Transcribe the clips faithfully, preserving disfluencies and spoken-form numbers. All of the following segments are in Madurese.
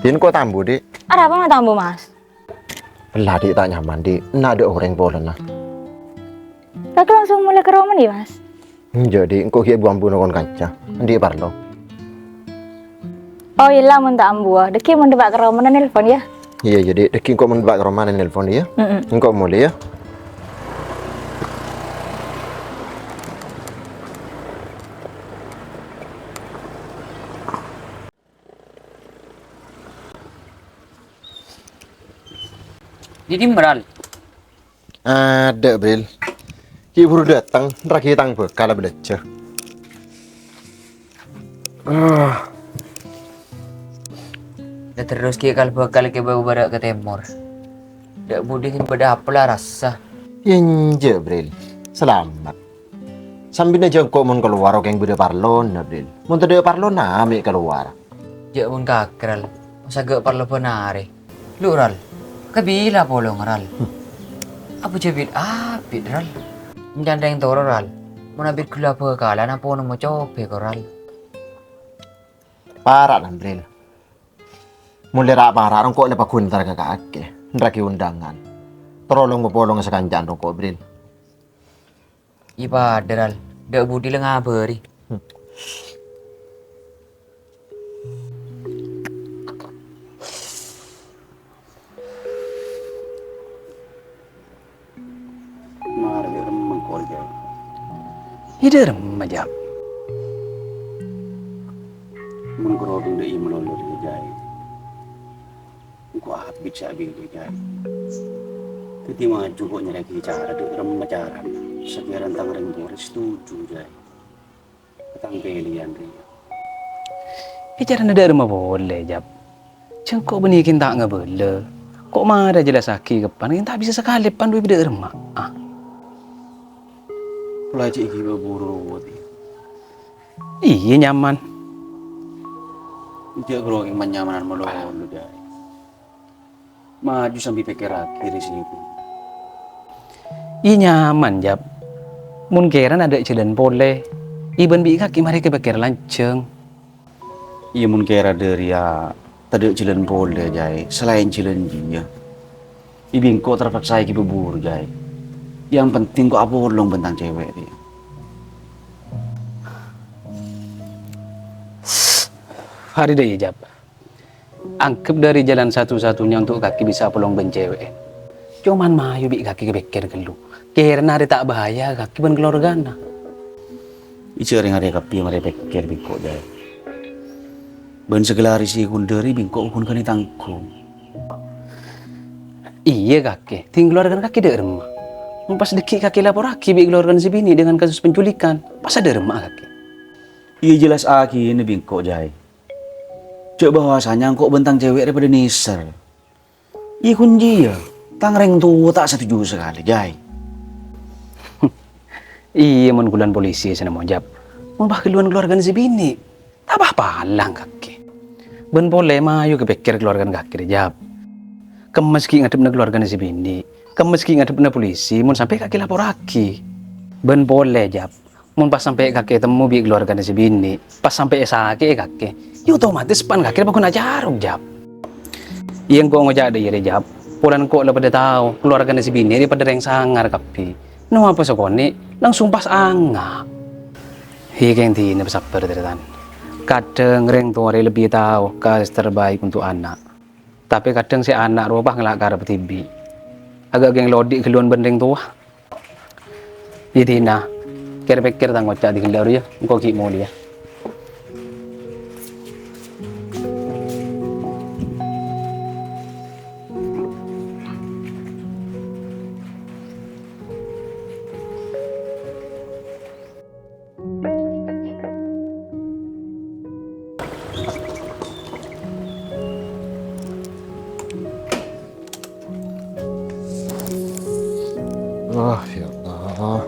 Dhin engko' ta' ambu, Dik. Arapa ma' ta' ambu, Mas? Ella, Dik, ta' nyaman, Dik. Enna' adâ' orèng polana. Kakè langsung molè ka romana, Mas? Enjâ', Dik. Engko' ghi' bu-ambu nokon kanca. Andi' parlo. Oh, iyâ la, mon ta' ambu, ah. Dâgghi' mon dâpa' ka romana nelpon, yâ. Iyâ, iyâ, Dik. Dâgghi' engko' mon dâpa' ka romana nelpon, yâ. Mm-mm. Engko' molè, yâ. Dhi dimma, Ral? Adâ', Bril. Ghi' buru dâteng, èntarraghi tang bhâkal abâlâjâ. Ah. Lah terros ghi' kal-bhâkal kèbâ bârâ' ka tèmor. Dâ' budi sè bâdâ apa la rassa. Enjâ', Bril. Salamet. Sambina jhâ' engko' mon kalowar kèng bâdâ parlona, Bril. Mon tadâ' parlona, mè' kalowar. Jhâ' mon kakè, Ral. Masa ghi' parlo bân arè. Lu, Ral. Kabila polong, Ral. Hmm. Apa jhâ' bit-abit, Ral. Èncana rèng toro, Ral. Mon abit ghellâ' bhâkalan apa nemmo cobè, ko, Ral. Para', Bril. Mon lè ra'-para' engko' la paggun èntar ka kakè. Èntarraghi ondhângan. Toro long-polong sakanca'an engko', Bril. Iyâ padâ, Ral. Dâ' budi la ngabâri. Hmm. Mara dâ' remma engko', Jay. Iyâ dâ' remma, Jab? Mon karo dâ' iyâ malolo rèya, Jay. Engko' abit sè abit, Jay. Dhâddhi maju ko' nyarè'aghi cara, dâ' remma carana. Sakèra tang rèng toro sè setuju, Jay. Ka tang pèlèyan rèya. È, carana dâ' remma polè, Jab. Jhâ' engko' bânnè kèng ta' ngabâlâ. Ko' mara jelassaghi ka pan, kèng ta' bisa sakalè pan dhu èbâ dâ' remma. Ah. Pola cè' ghibâ buru, Ti. Iyâ, nyaman. Jhâ' ghâllu kèng manyamanan malolo, Jay. Maju sambi pèkkèrraghi rè sèngko'. Iyâ nyaman, Jab. Mon kèra adâ' jhâlân polè, iyâ bân bi' kakè marè kapèkkèr lanjhâng. Iyâ mon kèra dâriyâ tadâ' jhâlân polè, Jay, salaèn jhâlân jiyâ. Iyâ bi' engko' terpaksa èghibâ buru, Jay. Yang penting ko' apolong bân tang cèwèk rèya. Arèya dâ' iyâ, Jab. Anggep dâri jalan satu-satunya untuk kakè bisa apolong bân cèwèk. Coma mayu bi' kakè pèkkèr ghâllu. Kèrana arèya ta' bahaya kakè bân kalowargana. Iyâ rèng arèya kabbhi marè pèkkèr bi' engko', Jay. Bân saghâlâ rèsiko dâri bi' engko' ghun ghânèka tangghung. Iyâ, kakè. Ding kalowargana kakè dâ' remma. Mon pas dâgghi' kakè laporraghi bi' kalowargana sè binè' dengan kasus penculikan. Pas dâ' remma kakè. Iyâ jelas aghina bi' engko', Jay. Jhâ' bahwasanya engko' bân tang cèwèk rè padâ nèser. Iyâ, kun jiyâ, tang rèng towa ta' setuju sakalè, Jay. Iyâ, mon ghulâ polisi sè nemmo, Jab. Mon pas ghâlluwân kalowargana sè binè', ta' pa-palang kakè. Bân polè mayu kapèkkèr kalowargana kakè rè, Jab. Kemmas ghi' ngadhebbhâ kalowargana sè binè', kemmas ghi' ngadhebbhâ polisi, mon sampè' kakè laporraghi. Bân polè, Jab. Mon pas sampè' kakè temmo bi' kalowargana sè binè', pas sampè' èsakè'è kakè, iyâ otomatis pan kakè paggun acarok, Jab. Iyâ engko' ngoca' dâ' iyâ rè, Jab. Polana engko' la padâ tao, kalowargana sè binè' rè padâ rèng sangar kabbhi. Napa sakonè', langsung pas anga'. Iyâ kèng dinah sabbhâr, Tarètan. Kadhâng rèng towa rè lebbi tao ka sè terbaik untuk ana'. Tapè kadhâng sè ana' rowa pas ngala' karep dhibi'. Aghâ' kèng lodhi' ghâlluwân bân rèng towa. Iyâ, dinah. Kèr-pèkkèr tang oca' dhighâllu, yâ. Engko' ghi' molèya. Ah, ya Allah.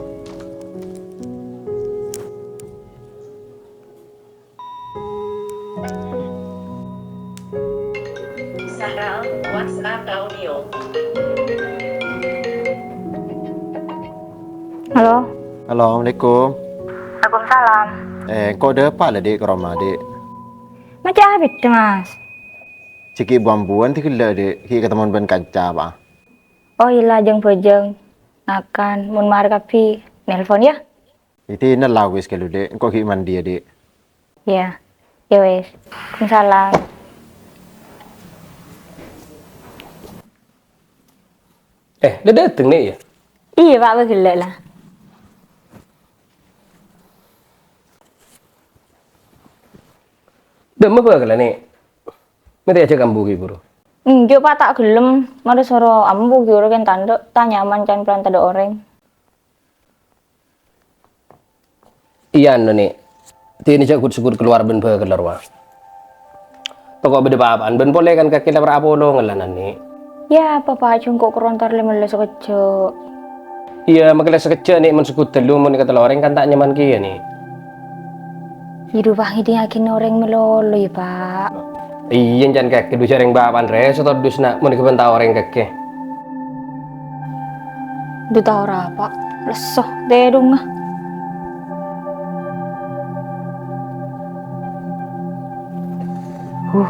Sahral, WhatsApp audio. Halo. Halo, assalamualaikum. Waalaikumsalam. Eh, engko' dâpa' la, Dik, ka roma, Dik? Maca abit, Mas. Jhâ' ghi' bu-ambuwân dhigella', Dik, ghi' katemmowan bân kanca, Pa'. Oh, iyâ la, jâng-bâjâng. Ngakan, mon mara kabbhi, nelpon, yâ? Iyâ, dinah la wis ghâllu, Dik. Engko' ghi' mandiyâ, Dik. Iyâ. Iyâ wis. Waalaikumsalam. Eh, dâ-, dâteng, Nè', yâ? Iyâ, Pa', bâ ghellâ' la. Dâ'emma bhâkalla, Nè'? Mè' ta' èajhâk ambu ghi' buru? Enjâ', Pa', ta' ghellem. Marè soro ambu ghi' oro' kèng tandhâ', ta' nyaman can-, can tadâ' orèng. Iyâ, anu, Nè'. Dinah jhâ' ghut-segghut kalowar bân bhâkalla rowa. Tako' bâdâ pa-apa'an bân polè kan kakè la para' apolong la, Nè'. Yâ, apa, Pa', jhâ' engko' karo entar lè-mellè sakejjhâ'. Iyâ, makè la sakejjhâ', Nè', mon segghut ghâllu, mon èkatello orèng kan ta' nyaman kèya, Nè'. Yâ, du, Pa', ngèdingngaghi orèng malolo, yâ, Pa'. Iyâ, can kakè du jhâ' rèng bapa'an rèya sè todus, Na', mon èkabânta orèng kakè. Du tao rapa, lesso, tèdungnga. Huh.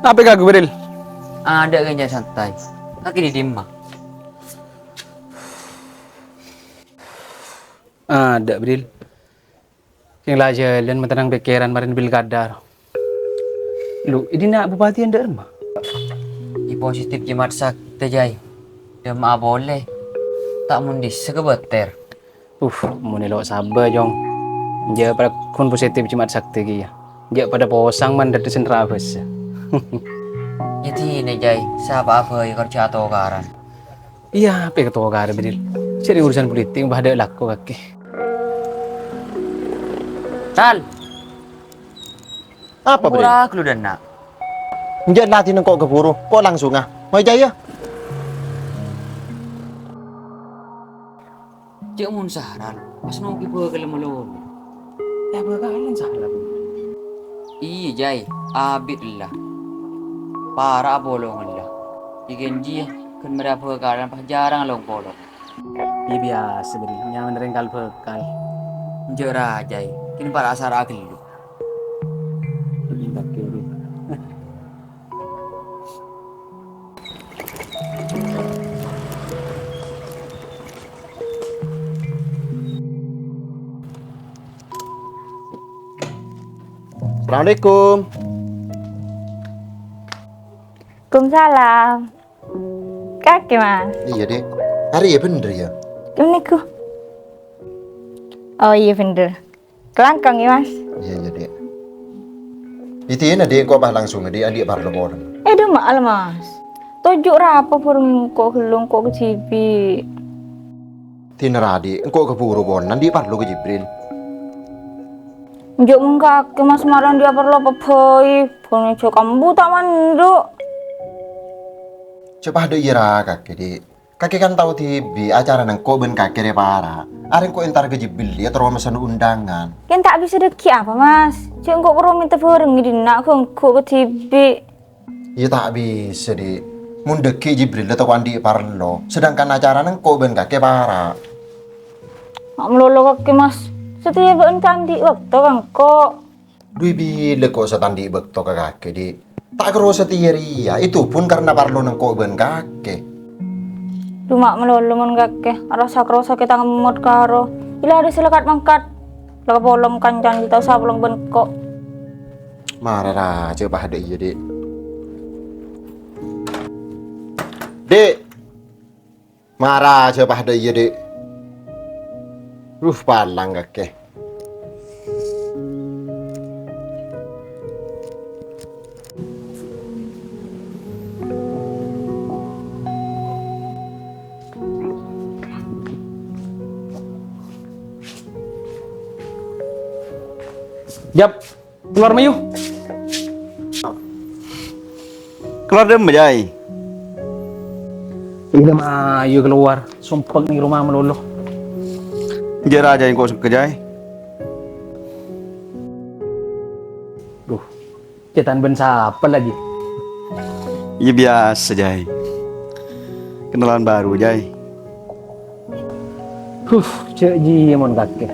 Apa kaghâbây, Bril? Adâ' kèya santai. Kakè dâ' dimma? Adâ', Bril. Kèng la jhâlân matennang pèkkèran marèna bilkada. Lu, è dinna' Bupati èndâ' remma? È positif Jumat Sakti, Jay. Dâ'emma'a polè. Ta' mon dissa ka bâter. Uh, mon èlo' sabâ, Jong. Jhâ' pagghun positif Jumat Sakti kèya. Jhâ' padâ posang mandhâddhi sè nerrabâsa. Yâ dinah, Jay. Sapa'a bhâi karo jhâ' atokaran. Iyâ, apa èkatokarè, Bril? Jhâ' rèng urusan politik, bâdâ lako kakè. Tal. Apa, Bril? Ora ghâllu dâ' enna'. Enjâ' la dinah engko' ka buru, engko' langsunga. Mayu, Jay, yâ. Jhâ' mon Sahral, pas nonggi bhâkalla malolo. Yâ, bhâkalan Sahral. Iyâ, Jay, abit ella. Para' apolong ella. Èghânjiyâ, ghân mara bhâkalan pas jhârâng long-polong. Iyâ, biyasa, Bril. Nyamana rèng kal-bhâkal. Enjâ' ra, Jay. Kèng para' asara'a ghâllu. Iyâ, Bril. Assalamualaikum. Waalaikumsalam. Kakè, Mas? Iyâ, Dek. Arèya bhendher, yâ? Ghâniku. Oh, iyâ, bhendher. Kalangkong, yâ, Mas? Iyâ, iyâ, Dek. Iyâ, dinah, Dek, engko' pas langsunga, Dek, andi' parlo polana. Eh, dâ' ma'al, Mas. Toju' rapa bhâreng engko' ghâllu engko' kadhibi'. Dinah ra, Dek, engko' ka buru polana, andi' parlo ka Jibril. Enjâ' mon kakè, Mas, marè andi' parlo apa bhâi, bân jhâ' kambu ta' mandhu'. Jhâ' padâ iyâ ra, kakè, Dek. Kakè kan tao dhibi' acarana engko' bân kakè rè para'. Arè engko' entar ka Jibril, yâ terro mesen undangan. Kèng ta' bisa dâggi' apa, Mas? Jhâ' engko' parlo mènta bhâreng è dinna' ghu-ongghu kadhibi'. Yâ ta' bisa, Dek. Mon dâggi' Jibril la tako' andi' parlo, sedangkan acarana engko' bân kakè para'. Ma' malolo kakè, Mas. Satèya bâ'na ta' andi' bâkto ka engko'. Dhu bilâ ko' sè ta' andi' bâkto ka kakè, Dek. Ta' kèra satèya rèya, itu pun karena parlona engko' bân kakè. Dhu ma' malolo mon kakè, arassa-krossa kè ta' ngemmot karo. Ila arè sè la kat-mangkat. La kapolong kancana sè ta' osa polong bân engko'. Mara ra, jhâ' padâ iyâ, Dek. Dek! Mara jhâ' padâ iyâ, Dek. Ruh, palang kakè. Jap. Kalowar mayu. Kalowar dâ'emma, Jay? Iyâ, mayu kalowar. Sompek neng roma malolo. Jhâ' ra, Jay, engko' sengka, Jay. Duh, cètan bân sapa lagi? Iyâ, biyasa, Jay. Kenalan baru, Jay. Huh, jhâ' jiyâ mon kakè.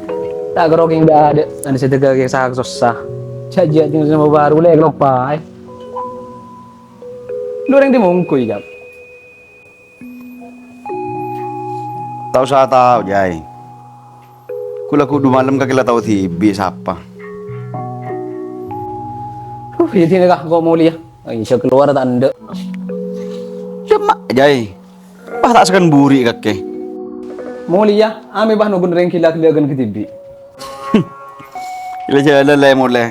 Ta' kèra kèng dâ'-adâ', ana sè dâgâ' kèng sa-, sossa. Jhâ' jiyâ jhâ' sè baru lè kaloppaè. Lu orèng dimonggu, Jay. Ta' osa tao, Jay. Ghulâ ghu' du malem kakè la tao dhibi' sapa. Huh, iyâ dinah, Ka', engko' molèya. Ayo, sè kalowar ta' endâ'. Cemma, Jay. Pas ta' sakan buri' kakè. Molèya, amè pas nonggu orèng ghilâ-ghilâ'ân kadhibi'. Ghilâ jhâlân la molè.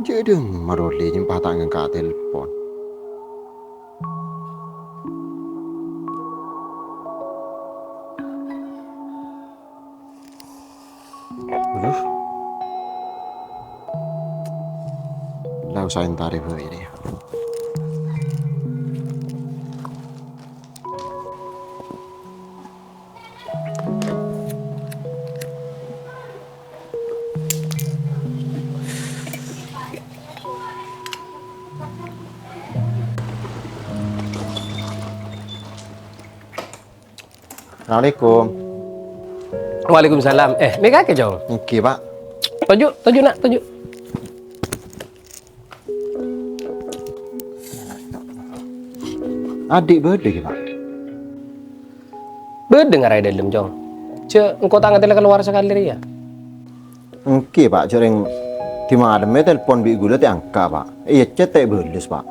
Jhâ' dâmma roli nyempa ta' ngangka' telpon. Aduh. La osa entarè bhâi rèya. Assalamualaikum. Waalaikumsalam. Eh, mè' kakè, Jong? Èngghi, Pak. Toju', toju', Na', toju'. Andi' bâdâ, ghi, Pak? Bâdâ ngara è dâlem, Jong. Jhâ' engko' ta' ngatèla kalowar sakalè rèya. Èngghi, Pak, jhâ' rèng dimalemma telpon bi' ghulâ ta' èangka', Pak. Iyâ, chat ta' èbâles, Pak.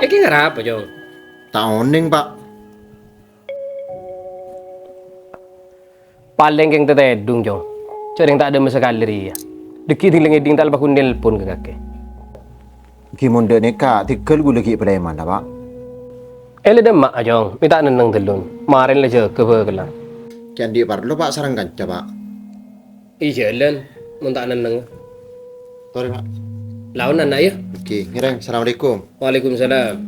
Èngghi ngara apa, Jong? Ta' onèng, Pak. Palèng kèng tètèdung, Jong. Jhâ' rèng ta' dâmma sakalè rèya. Dâgghi' dhing-langngèdhing ta' la paghun nelpon ka kakè. Ghi mon dâ' nèka, tèghâl ghulâ ghi' palèmana, Pak. Èlè dâmma'a, Jong, mè' ta' nenneng dhâlem. Marèn la jâgâ bhâkalla. Ghi' andi' parlo, Pak, sareng kanca, Pak. È jhâlân, mon ta' nenneng. Torè, Pak. Laonan, Na', yâ. Oke, ngèrèng. Assalamualaikum. Waalaikumsalam.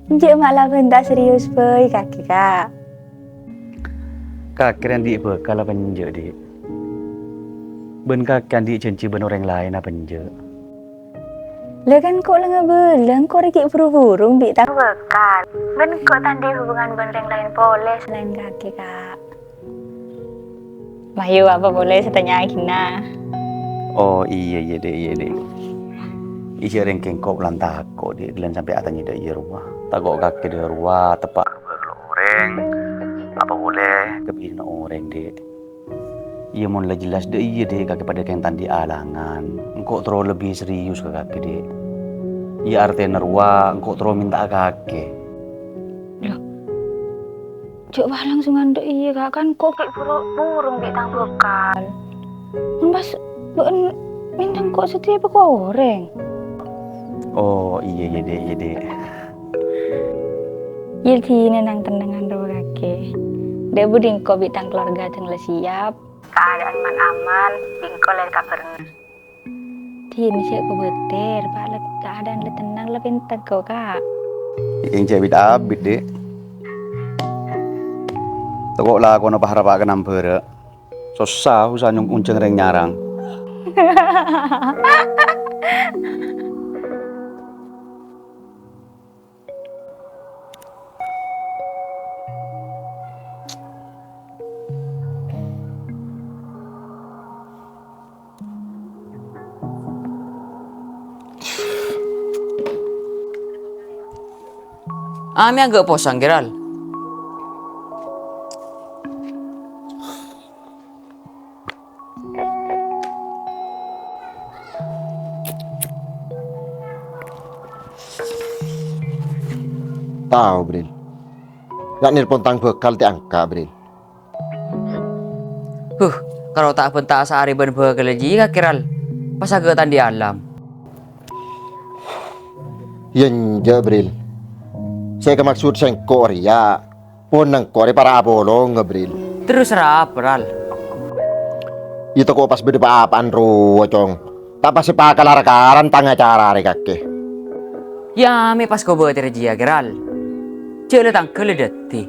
Enjâ' ma' la bân ta' serius bhâi kakè, Ka'. Kakè rèn andi' bhâkal apa enjâ', Dik? Bân kakè andi' jhânjhi bân orèng laèn apa enjâ'? La kan ko' la ngabâlâ, ko' rè ghi' buru-buru bi' tang bhâkal. Bân ko' ta' andi' hubungan bân rèng laèn polè salaèn kakè, Ka'. Mayu, apa polè sè tanya'aghina? Oh, iyâ, iyâ, Dik, iyâ, Dik. Iyâ, rèng kèng ko' lan tako', Dik, ghellâ' sampè' atanya dâ' iyâ rowa. Tako' kakè dâ' rowa, teppa' orèng. Apa polè kabinèna orèng, Dik? Iyâ, mon la jelas dâ' iyâ, Dik, kakè padâ kèng ta' andi' alangan. Engko' terro lebbi serius ka kakè, Dik. Iyâ, artèna rowa engko' terro mènta'a kakè. Loh, jhâ' wah langsungan dâ' iyâ, Ka', kan ko' ghi' buru-buru bi' tang bhâkal. Mon pas bâ'en mènta engko' satèya apa ko' orèng? Oh, iyâ, iyâ, Dik, iyâ, Dik. Yâ, dinah nang-tennangan rowa kakè. Dâ' budi engko' bi' tang keluarga jhâng la siap. Keadaan man-aman, bi' engko' la èkabhârâ. Dinah jhâ' kobâtèr, Pak, la keadaan la tennang, la pènta engko', Ka'. Kèng jhâ' bit-abit, Dik. Tako' lakona paharapa ka nambhârâ. Sossa, usaha nyong-, onjhâng rèng nyarang. Amè agak posang, Geral. Tao, Bril. Nya' nelpon tang bhâkal ta' èangka', Bril. Huh, karo ta' bhânta saarè bân bhâkal jiyâ kakè, Ral. Pas agak ta' andi' alam. Yâ enjâ', Bril. Sè èkamaksod sèngko' rèya, pon engko' rè para' apolonga, Bril. Terros arapa, Ral? Yâ tako' pas bâdâ pa-apa'an rowa, Cong. Apa sè pakal arakaran tang acara arè kakè? Yâ, mè' pas kobâtèrra jiyâ, Geral. Jhâ' la tangghâl la dhâddhi.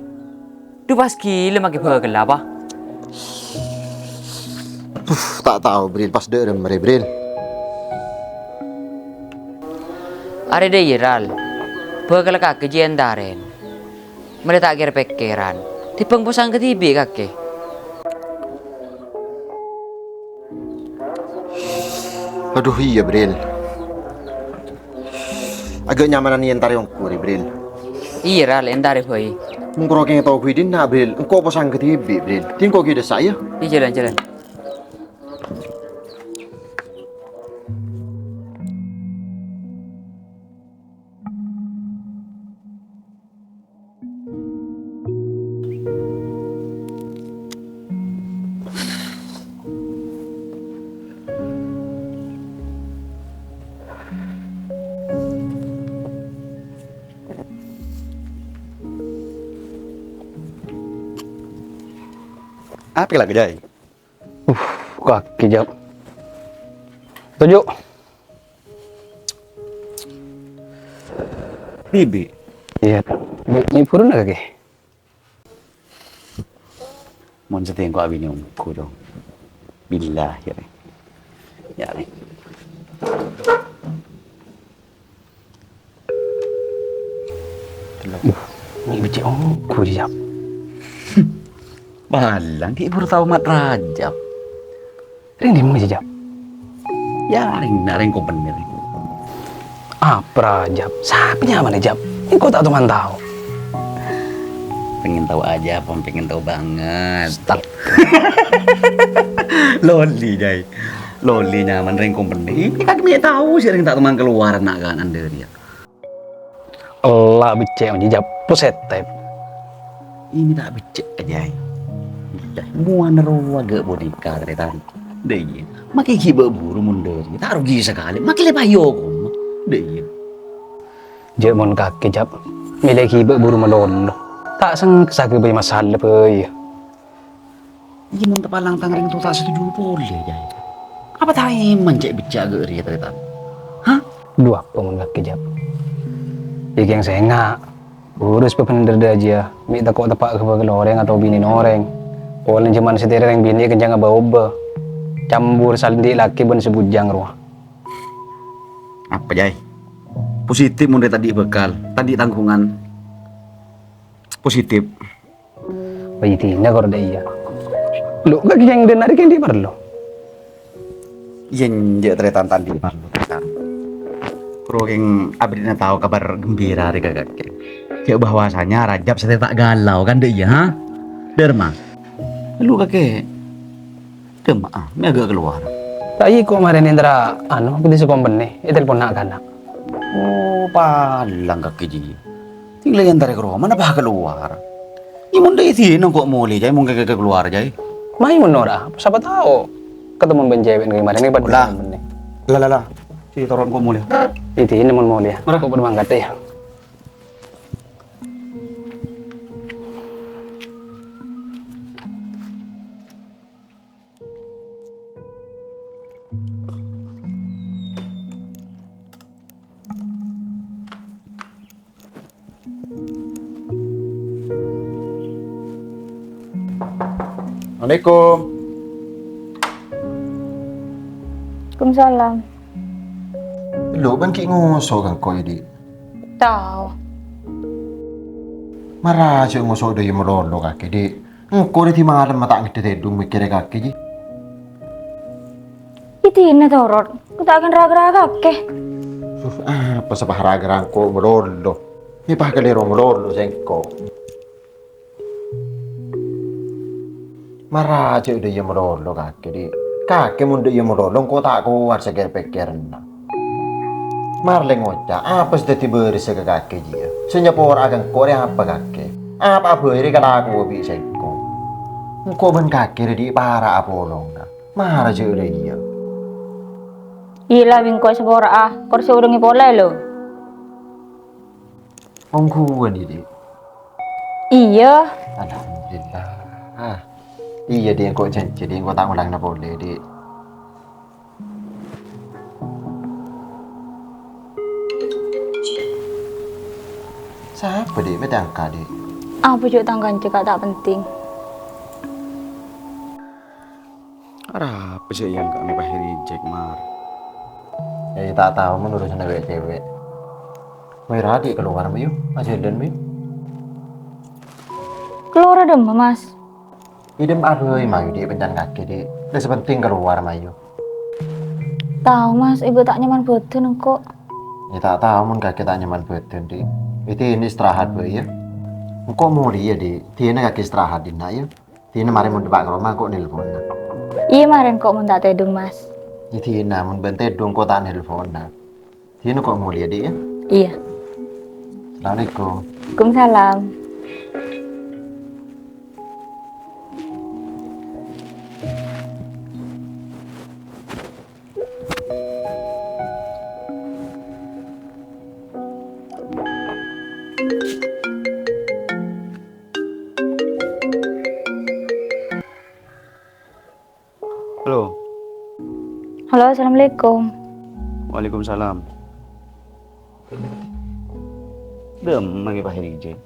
Dhu pas ghilâ makè bhâkal apa? Duh, ta' tao, Bril, pas dâ' remma rè, Bril. Arè dhâ' iyâ, Ral. Bhâkal kakè jiyâ èntarèn. Malè ta' kèr-pèkkèran. Tèmbhâng posang kadhibi' kakè. Adhu, iyâ, Bril. Aghâ' nyamanan èntarè ongghu rè, Bril. Iyâ, Ral, èntarè bhâi. Mon koro kèng tao bhâi dinna', Bril. Engko' posang kadhibi', Bril. Dingko' ghi' dâssa', yâ. Iyâ, jhâlân, jhâlân. Apa lagi, Jay? Uh, kakè, Jab. Toju'. Bibi. Iyâ, Bi-, Bi' buruna kakè. Mon sè tèngko abinè ongghu, dong. Billahi, rè. Yâ, rè. Tello. Uh, mè' beccè' ongghu, Jab. Palang, ghi' buru tao Mat Rajab. Rèng dimma, Jab? Yâ, rèng, rèng kompènè, rèng. Apa, Rajab? Sapa nyamana, Jab? Engko' ta' toman tao. Pengen tahu aja, apa pengen tahu banget? Stop. Loli, Jay. Loli nyamana rèng kompènè. Ini kan mè' tao sih rèng ta' toman keluar na'-kana' dhâri, yâ. Ella beccè' ongghu, Jab, posetep. Ini ta' beccè', Jay. Mowana rowa ghâ' boneka, tarètan. Dâ' iyâ. Makè ghibâ buru mon dhâri. Ta' rugi sakalè. Makè lè payu koma. Dâ' iyâ. Jhâ' mon kakè, Jab. Mèlè ghibâ buru malolo. Ta' sengka saghâbây masalah bhâi. Iyâ, mon tapalang tang rèng towa ta' setuju polè, Jay. Apa ta' èman cè' beccè' aghâ' rèya, tarètan? Hah? Dhu apa mon kakè, Jab? Iyâ kèng sènga'. Urus pabhendher dhâjâ, mè' tako' teppa' ka bâkal orèng atau binèna orèng. Polana jhâman satèya rèng binè' kenjhângnga bâ-obâ. Cambur sè andi' lakè bân sè bujâng rowa. Apa, Jay? Positif mon rè tadâ' bâkal, tadâ' tangghungan. Positif. Bâjâ dinah kor dâ' iyâ. Lo, kakè kèng dâ' nari kèng dâ' parlo. Iyâ, enjâ' tarètan tadâ' parlo, tarètan. Koro kèng abherri'na tao kabhâr ghembira rè ka kakè. Jhâ' bahwasanya Rajab satèya ta' galau, kan, dâ' iyâ, ha? Dârma. Lo, kakè. Dâ'emma'a, mè' aghâ' kalowar. Ta' iyâ ko' marèna èntara, anu, budi sakompènè, ètelpon na'-kana'. Oh, palang kakè jiyâ. Tinggal èntarè ka roma, napa kalowar? Iyâ, mon dâ' iyâ dinah ko' molè, Jay, mon kakè kalowar, Jay. Mayu mon nora, sapa tao. Katemmo bân cewek neng marèna padâ sakompènè. La, la, la. Si toron ko' molè. Iyâ dinah mon molè. Mara. Ko' padâ mangkat, yâ. Assalamualaikum. Waalaikumsalam. Lo, bân ghi' ngoso' ka engko', Di'? Tao. Mara jhâ' ngoso' dâ' iyâ malolo kakè, Di'. Engko' rè dâri malem ta' ngeddhâ tèdung mèkkèrè kakè, Ji. Iyâ dinah torot, engko' ta' kèng ra-kèra kakè. Duh, apa sè pas ra-kèra engko' malolo? Mè' pas kalèro malolo sèngko'. Mara jhâ' dâ' iyâ malolo kakè, Di'. Kakè mon dâ' iyâ malolo engko' ta' kowat sè kèr-pèkkèranna. Marlè ngoca', apa sè dhâddhi bârâssa ka kakè jiyâ? Sè nyapora'a ka engko' rè apa kakè? Apa'a bhâi rè kalakowa bi' sèngko'? Engko' bân kakè rè dhi' para'a polongnga. Mara jhâ' la iyâ. Iyâ la, bi' engko' sapora'a, kor sè orèngnga polè, lo. Ongghuwân, Di'? Iyâ. Alhamdulillah. Iyâ, Di', engko' jhânjhi, Di', engko' ta' ngolangana polè, Di'. Sapa, Dik? Mè' tangka, Dik. Apa jhâ' tang kanca, Kak, ta' penting. Arapa sè èangka' mè' pas rijek, Mar? Iyâ, ta' tao mon urusanna cewek-cewek. Mayu ra, Dik, kalowar, mayu. Ajhâlân, mayu. Kalowar dâ' emma, Mas? È dâ' emma bhâi, mayu, Dik, bânnya' kakè, Dik. Lè sè penting kalowar, mayu. Tao, Mas, Ibu ta' nyaman bâdân engko'. Iyâ, ta' tao mon kakè ta' nyaman bâdân, Dik. Iyâ, dinna istirahat bhâi, yâ. Engko' molè, yâ, Dik. Dinna kakè istirahat dinna', yâ. Dinna marè mon dâpa' ka roma, engko' nelponna. Iyâ, marèn engko' mon ta' tèdung, Mas. Iyâ, dinna mon bâ'na tèdung, engko' ta' nelponna. Dinna engko' molè, yâ, Dik, yâ. Iyâ. Assalamualaikum. Waalaikumsalam. Halo. Halo, assalamualaikum. Waalaikumsalam. Dâ' emma mè' pas rijek.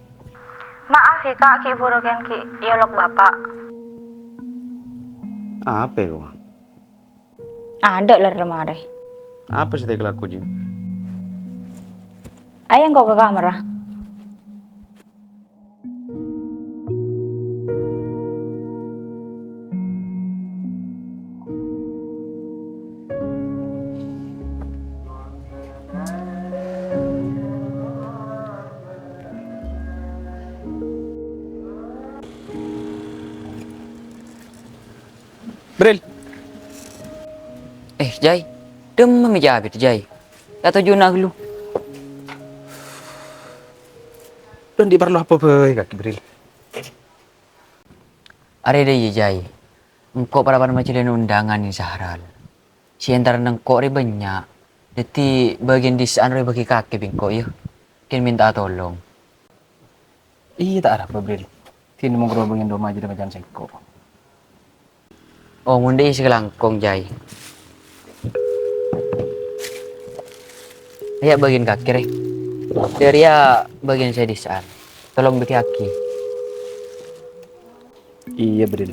Maaf yâ, Kak, ghi' buru kèng ghi' èolok Bapa'. Apa, Wa? Adâ' la marè. Apa sè ta' èkalako, Jin? Ayo engko' ka kamarra. Bril. Eh, Jay. Dâ' emma mè' jâbit, Jay. Yâ, tojjhuna ghâllu. Dâ' andi' parlo apa bhâi kakè, Bril? Arè dâ' iyâ, Jay. Engko' parappa'na majâlâna undangan, Sahral. Sè èntarana engko' rè bânnya'. Dhâddhi bâgiyân dissa'an rowa èbâghi kakè bi' engko', yâ. Kèng mènta'a tolong. Iyâ, ta' arapa, Bril. Dinna mon ghâruwa bâgiyân roma jârèya bâjâng sèngko'. Oh, mon dâ' iyâ sakalangkong, Jay. Iyâ, bâgiyân kakè rè. Dâ' rèya bâgiyân sè dissa'an. Tolong bâghi'aghi. Iyâ, Bril.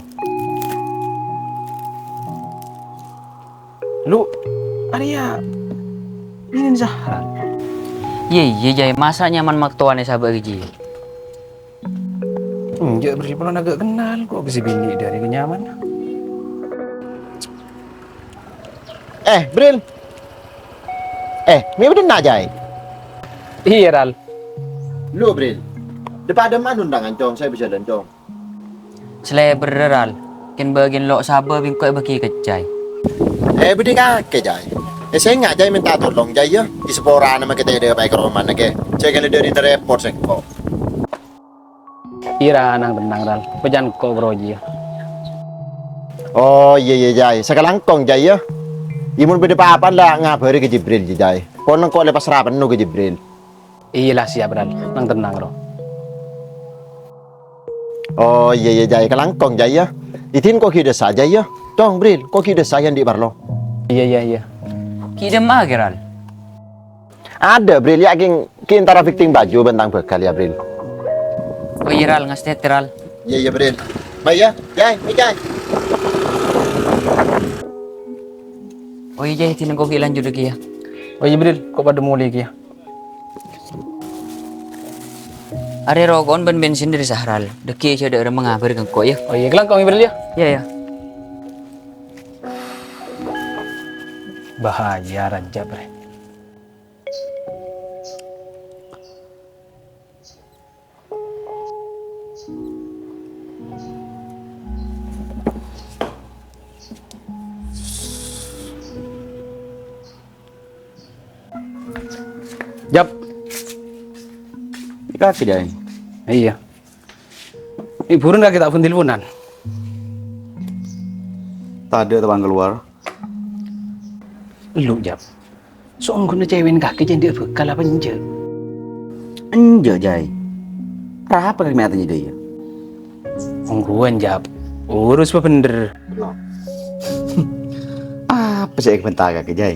Lu, arèya bâbinèna Zahra. Iyâ, iyâ, Jay, masa' nyaman maktowana sabâ' ghâjiyâ? Enjâ', Bril, polana ghi' kennal, kok bisa binè' dâri nyaman. Eh, Bril. Eh, mè' bâdâ enna', Jay? Iyâ, Ral. Lu, Bril. Dâpa' dâ' emma undangan, Cong, sè bisa jhâlân, Cong. Salèbârrâ, Ral. Kèng bâgiyân lo' sabâ' bi' engko' èbâghi ka Jay. Eh, bâdâ kakè, Jay. Eh, sènga', Jay, mènta tolong, Jay, yâ. È saporana makè tèdhâ bâi ka romana, kè. Jhâ' ghellâ' dâri ntarèpot sèngko'. Iyâ, Ra, nang tennang, Ral. Bâjâng engko' ghâruwa jiyâ. Oh, iyâ, iyâ, Jay. Sakalangkong, Jay, yâ. Iyâ, mon bâdâ pa-apana la ngabâri ka Jibril, Jay. Pon engko' la èpasra penno ka Jibril. Iyâ la, siap, Ral. Nang tennang, Ro. Oh, iyâ, iyâ, Jay. Kalangkong, Jay, yâ. Idin ko' ghi' dâssa, Jay, yâ. Dong, Bril, ko' ghi' dâssa, yâ, andi' parlo. Iyâ, iyâ, iyâ. Ghi' dâ' emma, Ral? Adâ', Bril, yâ, kèng, kèng èntara fitting bhâju bân tang bhâkal, yâ, Bril. Oh, iyâ, Ral, ngastètè, Ral. Iyâ, iyâ, Bril. Bâi, yâ. Jay, bâi, Jay. Oh, iyâ, Jay, dinna ko' ghi' lanjut lagi, yâ. Oh, iyâ, Bril, ko' padâ molè lagi, yâ. Arè roko'na bân bensin dâri Sahral. Dhâggi' jhâ' dâ' remma ngabâr ka engko', yâ. Oh, iyâ, kalangkong, yâ, Bril, yâ. Iyâ, yâ. Bahaya, Rajab, Bre. Jab. Kakè, Jay. Iyâ. È, buruan kakè ta' pon-telponan. Tadâ' tepang kalowar. Lu, Jab. Saongghuna cèwèna kakè jhâ' andi' bhâkal apa enjâ'? Enjâ', Jay. Arapa kakè mè' atanya jârèya? Ongghuwân, Jab. Urus bhâbhender. Apa sè èkabhânta kakè, Jay?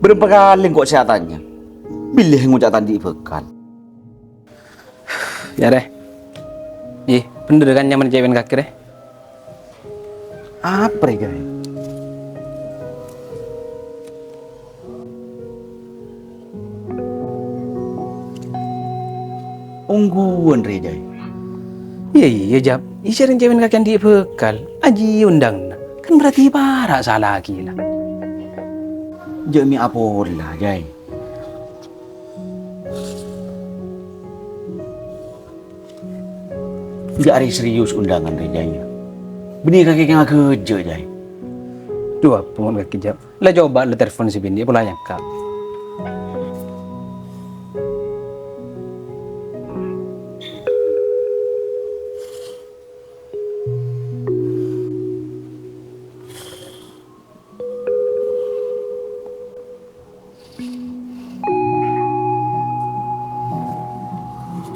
Bârâmpa kalè engko' sè atanya? Bilâ ngoca' ta' andi' bhâkal. Yâ, Rè. Ih, bhender kan nyamana cèwèna kakè, Rè? Apa, Rè, Jay? Ongghuwân, Rè, Jay. Iyâ, iyâ, Jab. Iyâ, sareng cèwèna kakè andi' bhâkal. Ajiyâ ondhânganna. Kan berarti para' sala ghi la. Jhâ' mè' apola, Jay. Jhâ' arèya serius ondhângan rèya, Jay. Bânnè kakè ngaghâjâ', Jay. Dhu, ampon kakè, Jab. La coba la telpon sè binè' pola nyangka.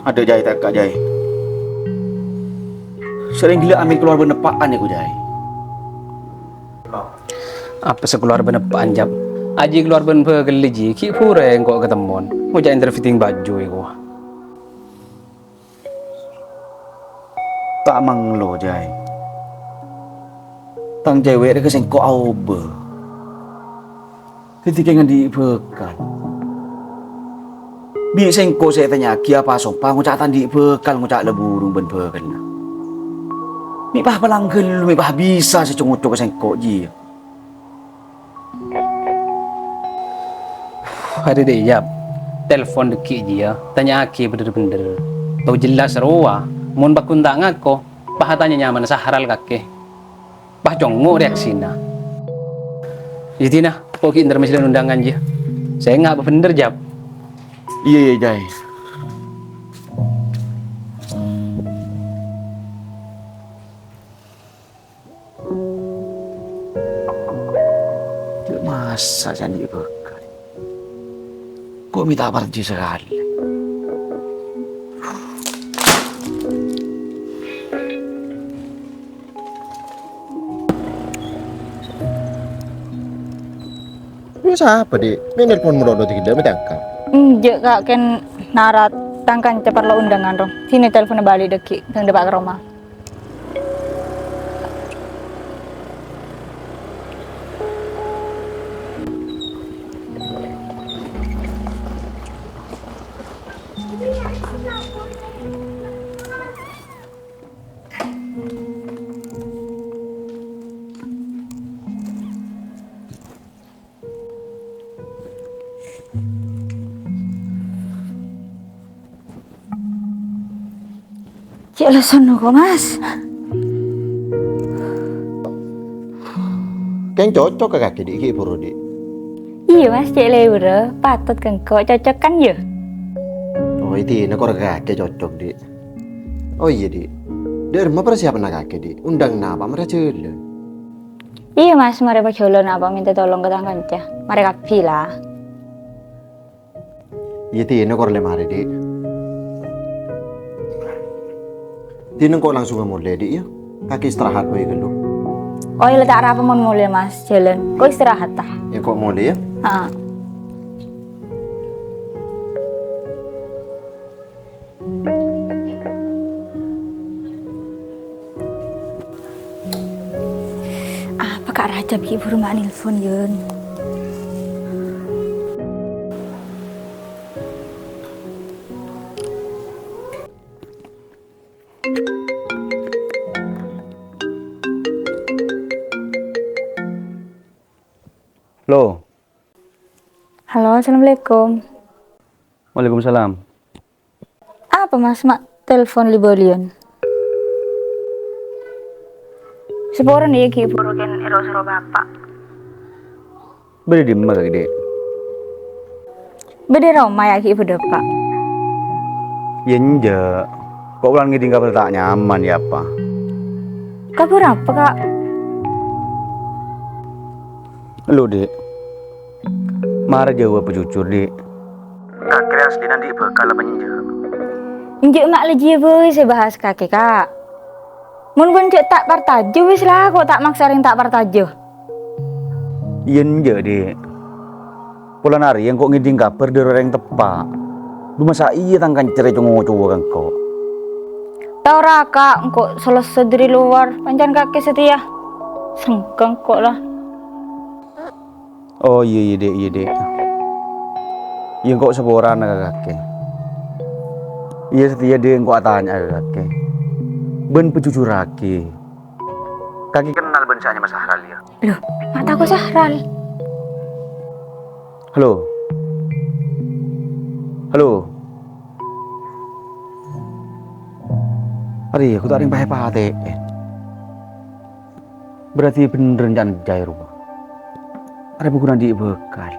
Adâ', Jay, tekka', Jay. Sareng ghellâ' amèn kalowar bân eppa'an, èko, Jay. Apa sè kalowar bân eppa'an, Jab? Ajiyâ kalowar bân bhâkalla, Ji. Ghi' bhuru engko' katemmon. Ngoca' interfitting baju, èko. Ta' manglo, Jay. Tang cèwèk rèya ka sèngko' aobâ. Dhâddhi kèng andi' bhâkal. Bi' sèngko' sè ètanya'aghi apa sompa ngoca' ta' andi' bhâkal, ngoca' la burung bân bhâkalla. Mè' pas palangghâl, mè' pas bisa sè co-ngoco ka sèngko', Ji. Arè dhi', Jab. Telpon dâggi' jiyâ, tanya'aghi bhender-bhender. Tao jelas rowa, mon pagghun ta' ngako, pas atanya nyamana Sahral kakè. Pas congngo' reaksina. Yâ dinah, engko' ghi' entar mèsèlè ondhângan jiyâ. Sènga' bhender, Jab. Iyâ, iyâ, Jay. Cè' masa' sè andi' bhâkal. Ko' mè' ta' parcajâ sakalè. Lu sapa, Dik? Mè' nelpon malolo dhi' ghellâ' mè' ta' angkat. Enjâ', Kak, kèng nara tang kanca parlo ondhângan, ro. Dinah telponna bâli' dâggi', bhâdhân dâpa' ka roma. Cè' lebbhâr ko', Mas. Kèng cocok ka kakè, Dik, ghi' bhuru, Dik. Iyâ, Mas, cè' lebbhâr. Patot ka engko' cocok, kan, yâ? Oh, iyâ, dinah kor kakè cocok, Dik. Oh, iyâ, Dik. Dâ' remma persiapanna kakè, Dik? Ondhâng napa marè jhâlân? Iyâ, Mas, marè pajhâlân apa mènta tolong ka tang kanca. Marè kabbhi, la. Iyâ, dinah kor lè marè, Dik. Dinah engko' langsunga molè, Dik, yâ. Kakè istirahat bhâi ghâllu. Oh, iyâ, la ta' arapa mon molè, Mas, jhâlân. Ko' istirahat, ta? Yâ, engko' molè, yâ. Heeh. Apa Kak Rajab ghi' bhuru ma' nelpon, yân? Lo. Halo, assalamualaikum. Waalaikumsalam. Apa, Mas, ma' telpon li-bâliyân? Saporana, yâ, ghi' bhuru kèng èro-soro Bapa'. Bâdâ è dimma, Kak, Dik? Bâdâ è roma, yâ, ghi' bâdâ, Pa'. Yâ, enjâ'. Ko' polana ngèdhing kabhâr ta' nyaman, yâ, Pa'? Kabhâr apa, Kak? Lo, Dik. Mara jâwâb jujur, Dik. Kakè rèya asli andi' bhâkal apa enjâ'? Enjâ', ma' la jiyâ bhâi sè bahas kakè, Kak. Mon bân jâ' ta' partajâ, wis la, ko' ta' maksa orèng ta' partajâ. Iyâ enjâ', Dik. Polana arèya engko' ngèdhing kabhâr dâri orèng teppa'. Dhu masa' iyâ tang kanca rè co-ngocowa ka engko'. Tao ra, Ka', engko' selesai dari luar. Pancen kakè satèya sengkeng engko' la. Oh, iyâ, iyâ, Dek, iyâ, Dek. Iyâ, engko' saporana ka kakè. Iyâ, satèya, Dek, engko' atanya ka kakè. Bân pajhujhurraghi. Kakè kennal bân sè anyama Sahral, yâ? Loh, ma' tako' Sahral? Halo? Halo? Arèya, ghu ta' rèng pahè-patè'è. Berarti bhendher ca'na Jai rowa. Arèya bhungkona andi' bhâkal.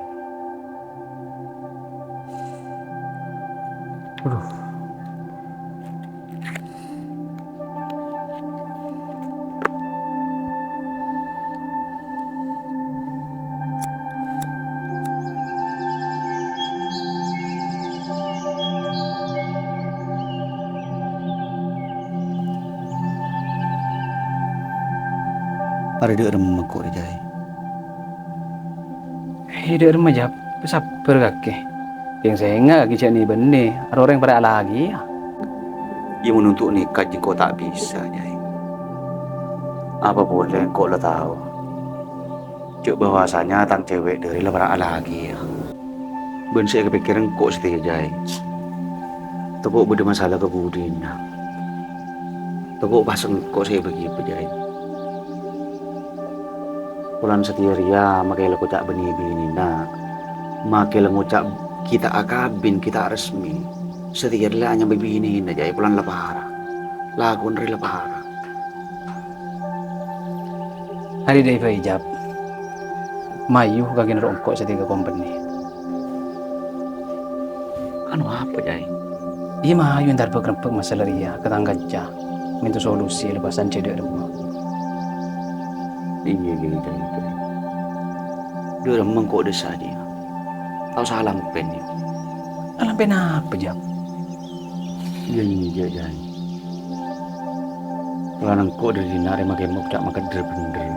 Aduh. Arè dâ' remma engko' rè, Jai? È, dâ' remma, Jab. Sabbhâr kakè. Kèng sènga' kakè jhâ' nè-bânnè, arè orèng para' alakè, yâ. Iyâ, mon untuk nèka jiyâ engko' ta' bisa, Jai. Apa polè engko' la tao jhâ' bahwasanya tang cèwèk dâri la para' alakè, yâ. Bân sè èkapèkkèr engko' satèya, Jai. Tako' bâdâ masalah ka budina. Tako' pas engko' sè èbâ-ghibâ, Jai. Polana satèya rèya makè la koca' bânnè binèna, makè la ngoca' ghi' ta' akabin, ghi' ta' resmi. Satèya rèya anyama binèna, Jai, polana la para'. Lakona rè la para'. Arè dâ' è bâi, Jab. Mayu kakè noro' engko' satèya ka kompènè. Anu apa, Jai? Iyâ, mayu èntar bâk-rebbhâk masalah rèya ka tang kanca. Mènta solusi lepasan jhâ' dâ' remma. Iyâ, iyâ, Jai, Jai. Dâ' remma engko' dâ' sadhâjâ. Tao sala empèn, yâ. Sala empèn apa, Jab? Iyâ, iyâ, Jai. Polana engko' dâri dinna' rè makè mokca' makeddhâr bhendher.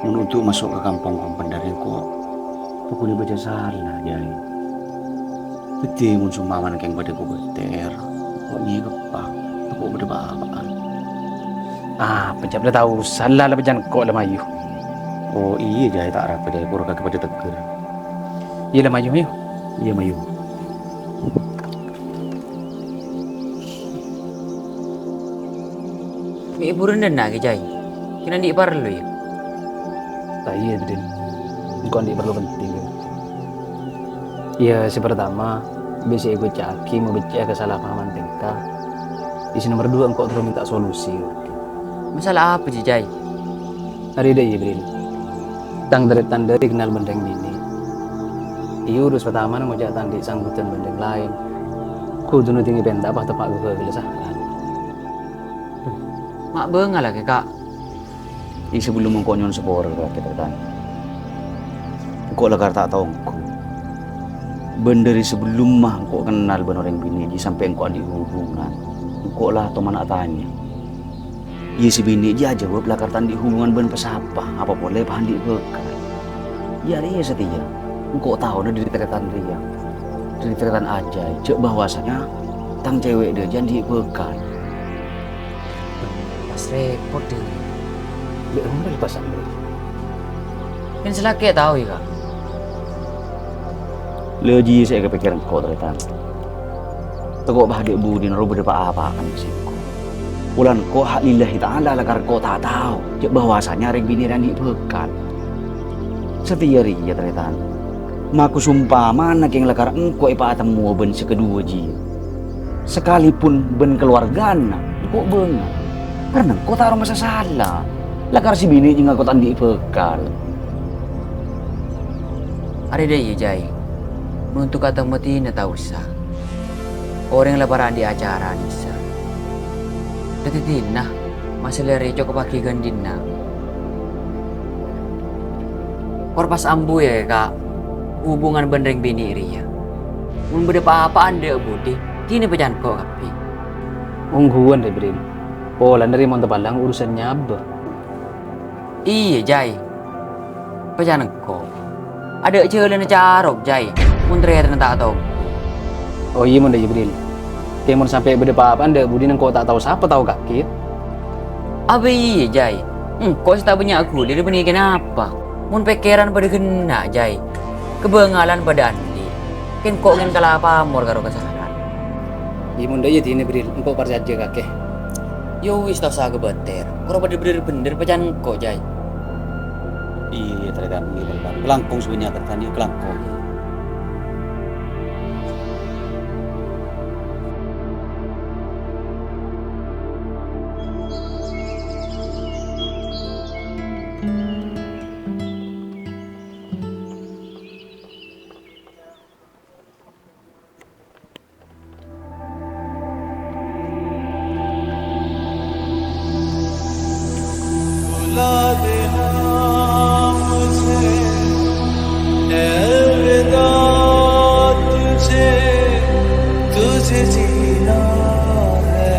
Mon ontok maso' ka kampong kompèn dâri engko', pokokna bâca sala, Jai. Dhâddhi, mon sompamana kèng padâ kobâtèr, engko' nyèkeppa, tako' bâdâ pa-apa'an. Ah, pajhât la tao, sala la pajhât engko' la mayu. Oh, iyâ, Jai, ta' arapa, Jai, pora kakè padâ teggher. Iyâ la mayu, mayu. Iyâ, mayu. Mè' buru nènna' ghi, Jai. Kèng andi' parlo, yâ? Ta' iyâ, Bidin. Engko' andi' parlo penting, yâ. Iyâ, sè partama, bisa èkoca'aghi mabecce'a kasalapa'an tèngka. Sè nomer duwâ', engko' terro mènta solusi. Masalah apa, Jai? Arè dâ' iyâ, Bidin. Tang tarètan dâri kennal bân rèng binè'. Iyâ, urus patamana ngoca' ta' andi' sangghutan bân rèng laèn. Koduna dingngè pènta' pas teppa' ghâbây la Sahral. Ma' bângalla, Ka'. Iyâ, sabellunna engko' nyo'on sapora ka kakè, Tarètan. Engko' lakar ta' tao ongghu. Bân dâri sabellunna engko' kennal bân orèng binè' jiyâ sampè' engko' andi' hubungan, engko' la toman atanya. Iyâ, sè binè' jiyâ ajâwâb lakar ta' andi' hubungan bân pa-sapa, apa polè pas andi' bhâkal. Iyâ, arèya satèya, engko' taona dâri tarètan rèya, dâri tarètan Ajay, jhâ' bahwasanya tang cèwèk dâjâ andi' bhâkal. Pas rèpot, Ding. Lè' ongghâ lepasan, Ding. Kèng sè lakè' tao, yâ, Ka'? Lè' jiyâ sè èkapèkkèr engko', Tarètan. Tako' pas dâ' budina rowa bâdâ pa-apa'an ka sèngko'. Polana engko' hak lillahi ta'ala lakar engko' ta' tao jhâ' bahwasanya rèng binè' rèya andi' bhâkal. Satèya rèya, Tarètan. Mako sompamana kèng lakar engko' èpatemmowa bân sè kaduwâ jiyâ. Sakalipun bân kalowargana, engko' bângal. Karna engko' ta' aromasa sala. Lakar sè binè' jiyâ ngako ta' andi' bhâkal. Arèya dâ' iyâ, Jay. Mon ontok atemmo dinah ta' osa. Orèng la para' andi' acara nèsa. Dâddhi dinah, masalah rèya cokoppaghi ghân dinah. Kor pas ambu, yâ, Ka', hubungan bân rèng binè' rèya. Mon bâdâ pa-apa'an dâ' budi, dinah pajhât engko' kabbhi. Ongghuwân, Rèbrin. Polana rèya mon tapalang urusanna abâ. Iyâ, Jay. Pajhât engko'. Adâ' jhâlânna carok, Jay. Mon tarètanna ta' tao. Oh, iyâ, mon dâ' Jibril. Kè mon sampè' bâdâ pa-apa'an dâ' budina engko' ta' tao sapa tao kakè. Abâ iyâ, Jay. Engko' sè ta' bânnya' ghuli rè bânnè kenapa? Mon pèkkèran padâ ghenna', Jay. Kabângalan padâ andi'. Kè engko' ngèn kala pamor karo kasalan. Iyâ, mon dâ' iyâ dinah, Bril. Engko' parcajâ kakè. Yâ wis, ta' osa kabâter. Kor padâ bhender-bhender pècan engko', Jay. Iyâ, tarètan, iyâ, tarètan. Kalangkong sè bânnya' tarètan, iyâ, kalangkong. बुला देना मुझे, ए अलविदा तुझे, तुझे जीना है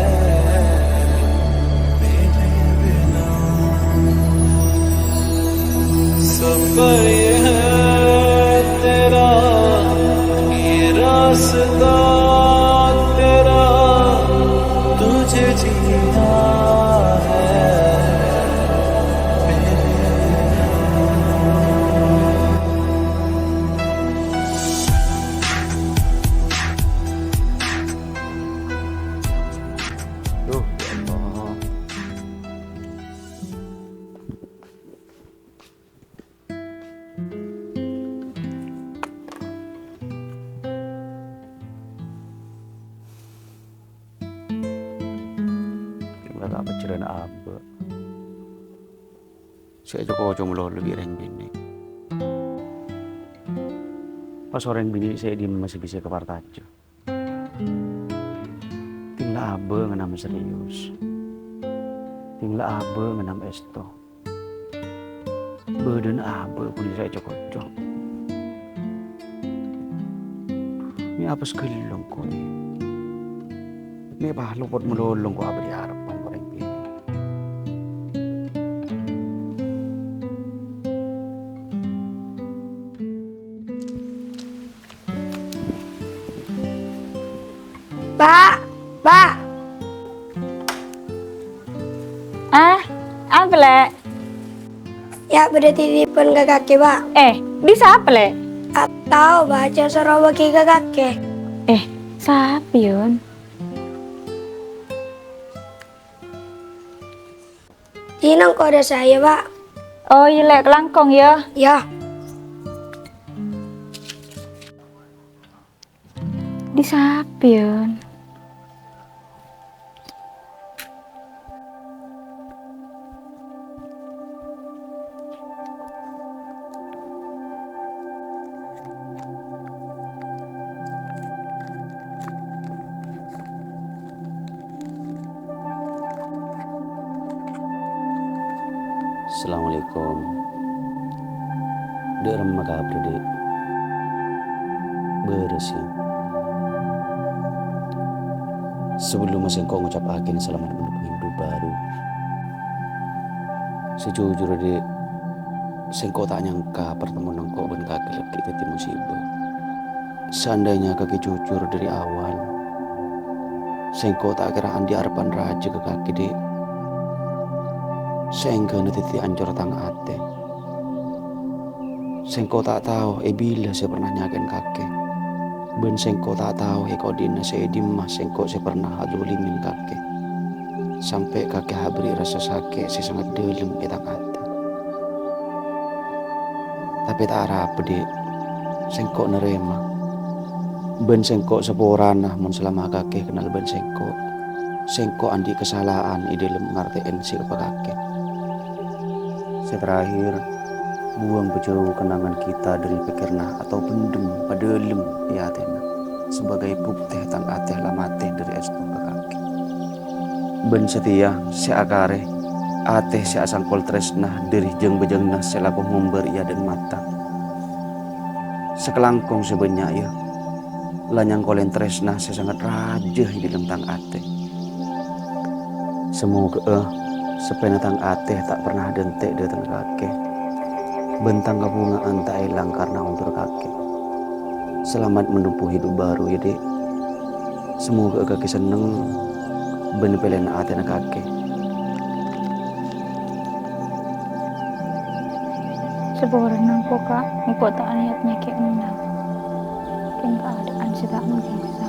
मेरे बिना। सफर ये है तेरा, ये रास्ता तेरा, तुझे जीना है मेरे। Duh, ya Allah. Kèng la ta' pajhâlân abâ'. Sè èco-koco malolo bi' rèng binè'. Pas orèng binè' sè è dimma sè bisa èkaparcajâ? Kèng la abâ' ngennam serius. Kèng la abâ' ngennam èsto. Bâdâna abâ' polè sè èco-koco. Mè' apes ghellâ' engko' nè. Mè' pas lopot malolo engko' abâli arebbhân orèng binè'. Pa', Pa'. Ah, apa, Lè'? Yâ, bâdâ titipan ka kakè, Pa'. Eh, dâri sapa, Lè'? Ta' tao, Pa', jhâ' soro bâgi ka kakè. Eh, sapa, Yun? Dinah engko' dâ' saè, Pa'. Oh, iyâ, Lè', kalangkong, yâ. Yâ. Dâri sapa, Yun? Assalamualaikum. Dâ' remma kabhârrâ, Dik? Bârâs, yâ? Sabellunna sèngko' ngocapaghina salamet menuju hidup baru. Sajhujhurra, Dik, sèngko' ta' nyangka partemmowanna engko' bân kakè lagghi' dhâddhi musibah. Seandainya kakè jujur dhâri awal, sèngko' ta' kèra andi' arebbhân rajâ ka kakè, Dik. Saèngghâna dhâddhi ancor tang atè. Sèngko' ta' tao è bilâ sè pernah nyakè'è kakè. Bân sèngko' ta' tao è ka'dinto sè è dimma sèngko' sè pernah adhulimi kakè. Sampè' kakè aberri' rassa sakè' sè sanget dhâlem è tang atè. Tapè ta' arapa, Dik, sèngko' narèma. Bân sèngko' saporana mon salama kakè kennal bân sèngko'. Sèngko' andi' kasala'an è dhâlem ngartè'è sè èpakakè. Sè terakhir, buwâng pajhâu kennangan kita dhâri pèkkèranna atau pendem padhâlem è atèna, sebagai buktè tang atè la matè dhâri èsto ka kakè. Bân satèya sè akarè, atè sè asangkol trèsna dhâri jâng-bâjângnga sè lako ngombâr è adâ'na mata. Sakalangkong sè bânnya', yâ, la nyangkolè trèsna sè sanget rajâ è dhâlem tang atè. Samoghâ'â sapèna tang atè ta' pernah adhânte' dâteng kakè, bân tang kabhunga'an ta' èlang karna ondur kakè. Salamet menempuh hidup baru, yâ, Dik. Samoghâ kakè senneng bân pèlèyanna atèna kakè. Saporana engko', Ka', engko' ta' niyat nyakè' ennang. Kèng kaadâ'ân sè ta' mendhisa.